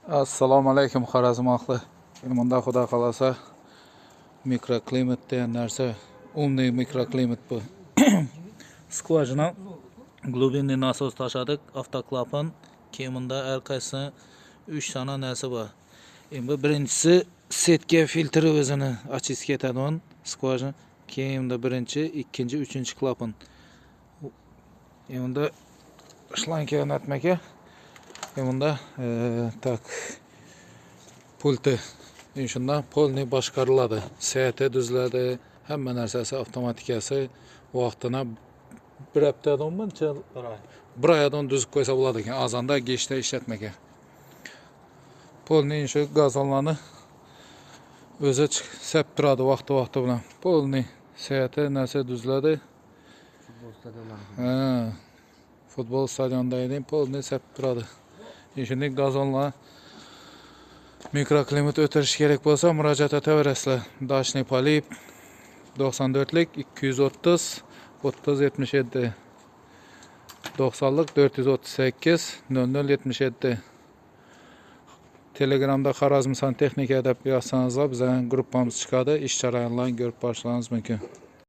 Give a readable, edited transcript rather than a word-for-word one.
Assalomu alaykum, Xorazm ahli. Bunda xudo xohlasa mikroklimat degan narsa, умный mikroklimat bu. Скважина глубинный насос tashladik, avtoklapan. Keyin bunda har qaysi 3 tane narsa bor. Endi birinchisi setka filtri, o'zini очистка etadigan скважина. Keyin bunda birinchi, ikkinchi, uchinchi klapan. Endi bunda шланг o'rnatmaka. Endi bunda так pulti. Endi shundan полный boshqariladi. Свет i tuziladi, hamma narsasi avtomatikasi vaqtini bir haftadan buncha Bir oy. Bir oydan tuzib qo'ysa bo'ladi ekan. Azonda kechda ishlatmaga. Полный shu gazonlarni o'zi sep turadi vaqti vaqti bilan. Полный свет i narsa tuziladi. Futbol stadionlari. Ha, futbol stadionida edim, полный sep turadi. Shunday gazonlar mikroklimat o'tirish kerak bo'lsa, murojaat etaverasizlar. Дачный полив 94lik 230 30 77, 90lik 438 00 77. Telegramda Xorazm santexnika deb yozsangizlar, bizning gruppamiz chiqadi. Ish jarayonlarini ko'rib borishlaringiz mumkin.